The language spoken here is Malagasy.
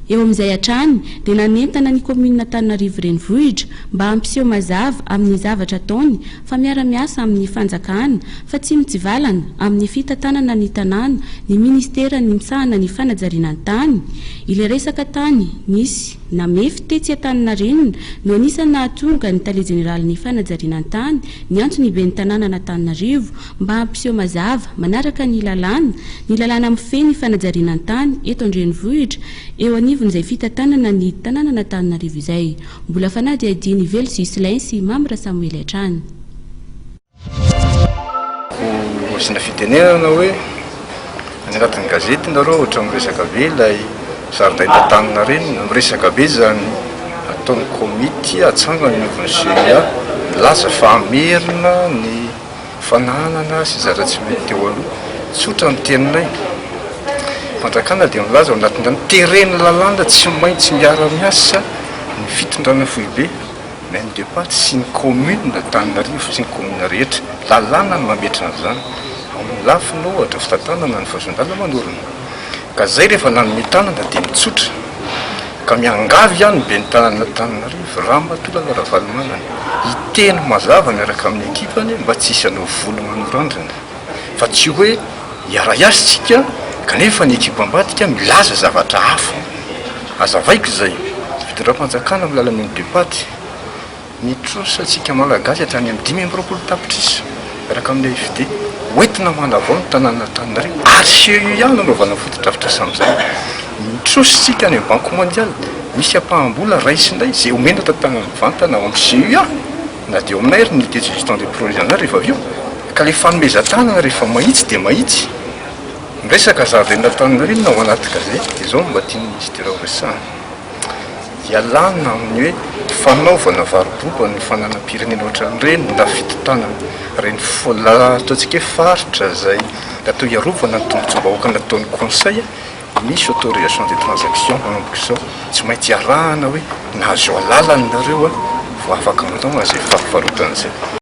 Eo amin'izay hatrany dia nanentana ny kaominina Antananarivo Renivohitra mba hampiseho mazava amin'ny zavatra ataony fa miara-miasa amin'ny fanjakana fa tsy mitsivalana amin'ny fitantanana ny tanàna ny ministeran'ny misahana ny fanajariana ny tany. Ilay resaka tany nisy namefy tetsy Antaninarenina no anisan'ny nahatonga ny tale jeneralin'ny fanajariana ny tany niantso ny ben'ny tanànan'Antananarivo mba hampiseho mazava manaraka ny lalàna ny lalàna mifehy ny fanajariana ny tany eto an-drenivohitra eo anivon'izay fitantanana ny tanànan'Antananarivo izay. Mbola fanadihadian'i Velo Ghislain sy Mamy Rasamoely hatrany. Ho asiana fitenenana hoe any anatin'ny gazety nareo ohatra miresaka be ilay zaridain'Antaninarenina, miresaka be izany ataon'ny komity atsangana eo anivon'ny CEA milaza fa hamerina ny fananana sy zavatra tsy mety teo aloha. Tsotra ny teninay. Fanjakana dia milaza ao anatin'izany teren'ny lalàna tsy maintsy miara-miasa ny fitondrana foibe, main de patte, sy ny commune Antananarivo sy ny commune rehetra. Lalàna no mametra an'izany. Amin'ny lafiny ohatra fitantanana ny fahazoan-dalana manorina. Ka zay rehefa nanome tanana dia mitsotra. Ka miangavy aho ny ben'ny tanànan'Antananarivo, Ramatoa Lala Ravalomanana, hiteny mazava miaraka amin'ny ekipany mba tsy hisy hanao volo manorandrana. Fa tsy hoe hiara-hiasa isika kanefa ny ekipa ambadika milaza zavatra hafa. Hazavaiko izay. Fitondram-panjakana amin'ny lalan'ny MDPAT. Ny trosa antsika Malagasy hatrany amin'ny 25 tapitrisa miaraka amin'ny AFD hoentina manavao ny tanànan'Antananarivo ary CEU ihany no anaovana fotodrafitrasa amin'izay. Ny trosa isika any amin'ny Banque mondiale misy ampaham-bola raisinay izay omena tantanana mivantana ao amin'ny CEU na dia eo aminay ary ny unité de gestion des projets anay rehefa avy eo ka ilay fanomezan-tanana rehefa mahitsy dia mahitsy. Miresaka zaridain'Antananarivo ao anaty gazety dia izao no mba tian'ny minisitera horesahana. Ialana amin'ny hoe fanaovana varoboba ny fananam-pirenena ohatran'ireny na fitontanana ireny ataontsika hoe faritra izay natao hiarovana ny tombontsoam-bahoaka nataon'ny conseil, misy autorisation de transaction manomboka izao, tsy maintsy iarahana hoe nahazo alalana nareo vao afaka manao an'izay fahavarotana izay.